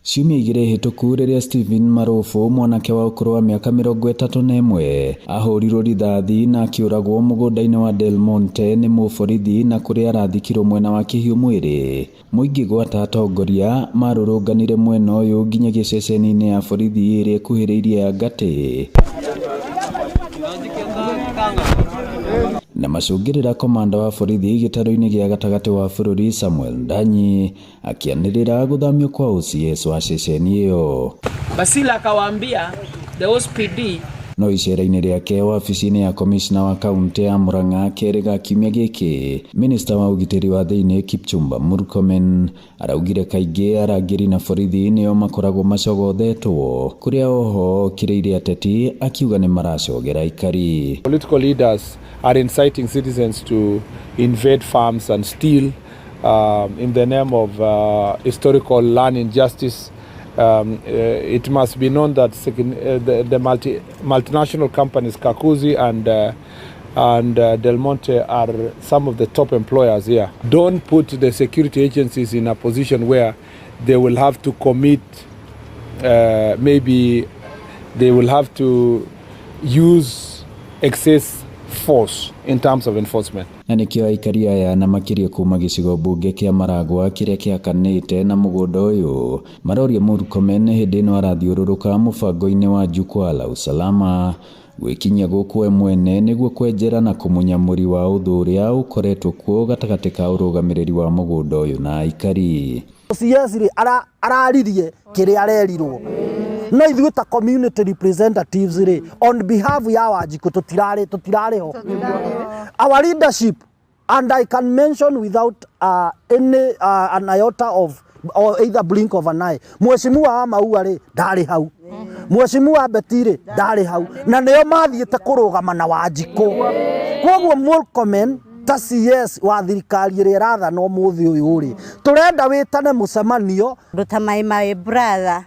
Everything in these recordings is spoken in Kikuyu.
Ciumia 2 hĩtũku rĩrĩa Stephen Marufu, mwanake wa ũkũrũ wa mĩaka 31, ahũrirwo rithathi na akĩũragwo mũgũnda-inĩ wa Del Monte nĩ mũborithi na kũrĩa arathikirwo mwena wa Kĩhiũ mwĩrĩ. Mũingĩ gwata atongoria marũrũnganire mwena ũyũ nginyagia ceceni-inĩ ya borithi ĩrĩa ĩkuhĩrĩirie ya Ngatĩ na macũngĩrĩra komanda wa borithi gĩtarũ-inĩ gĩa gatagatĩ wa bũrũri Samuel Ndanyi akĩanĩrĩra gũthamio kwa OCS wa ceceni ĩyo. Basila akawaambia the OCPD. No icera-inĩ rĩake wabici-inĩ ya komishna wa kaunti ya Murang'a kerĩ ga kiumia gĩkĩ, minista wa ũgitĩri wa thĩinĩ Kipchumba Murkomen araugire kaingĩ arangĩri na borithi nĩo makoragwo macogothetwo, kũrĩa oho okĩrĩire ateti akiuga nĩ maracogera aikari. Political leaders are inciting citizens to invade farms and steal in the name of historical land injustice. It must be known that the multinational companies Kakuzi and Del Monte are some of the top employers here. Don't put the security agencies in a position where they will have to commit, maybe they will have to use excess force in terms of enforcement. Na nĩkĩo aikari aya na makĩria kuma gĩcigo mbunge kĩa Maragwa kĩrĩa kĩhakanĩte na mũgũnda ũyũ maroria Murkomen hĩndĩ ĩno arathiũrũrũka mũbango-inĩ wa Jukwaa la Usalama gwĩkinyia gũkũ we mwene nĩguo kwenjera na kũmunya mũri wa ũthũ ũrĩa ũkoretwo kuo gatagatĩ ka ũrũgamĩrĩri wa mũgũnda ũyũ na aikari. OCS rĩ, araririe kĩrĩa arerirwo, no ithuĩ ta community representatives rĩ, on behalf ya Wanjikũ, tũtirarĩ ho. Our leadership, and I can mention without any an iota of or either blink of an eye, Mheshimiwa wa Maua rĩ, ndarĩ hau. Mheshimiwa Betty rĩ, ndarĩ hau, na nĩo mathiĩte kũrũgama na Wanjikũ. Koguo Murkomen ta CS wa thirikari ĩrĩa ĩrathana ũmũthĩ ũyũ rĩ, tũrenda wĩtane mũcemanio. Ũndũ ta my brother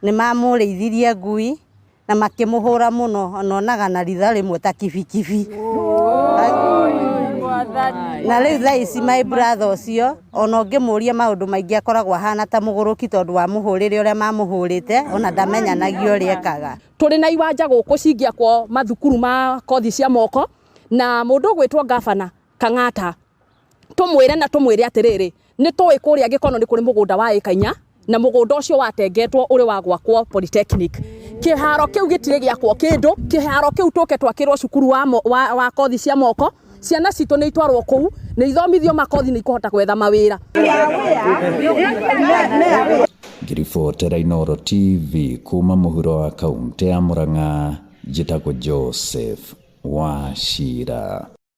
nĩ mamũrĩithirie ngui na makĩmũhũra mũno, ona onaga na ritho rĩmwe ta kibikibi. Na rĩu thaa ici my brother ũcio, ona ũngĩmũria maũndũ maingĩ, akoragwo ahana ta mũgũrũki tondũ wa mũhũrĩre ũrĩa mamũhũrĩte, ona ndamenyanagia ũrĩa ekaga. Tũrĩ na iwanja gũkũ cingĩakwo mathukuru ma kothi cia moko, na mũndũ ũgwĩtwo gavana Kang'ata tũmwĩre na tũmwĩre atĩrĩrĩ, nĩ tũĩ kũrĩa Gĩkono nĩ kũrĩ mũgũnda wa ĩka 4, na mũgũnda ũcio watengetwo ũrĩ wa gwakwo polytechnic. Kĩharo kĩu gĩtirĩ gĩakwo kĩndũ. Kĩharo kĩu tũke twakĩrwo cukuru wa kothi cia moko. Ciana citũ nĩ itwarwo kũu, nĩ ithomithio makothi, nĩ ikũhota gwetha mawĩra. Ngĩribotera Inooro TV kuma mũhuro wa kaunti ya Murang'a, njĩtagwo Joseph Wachira.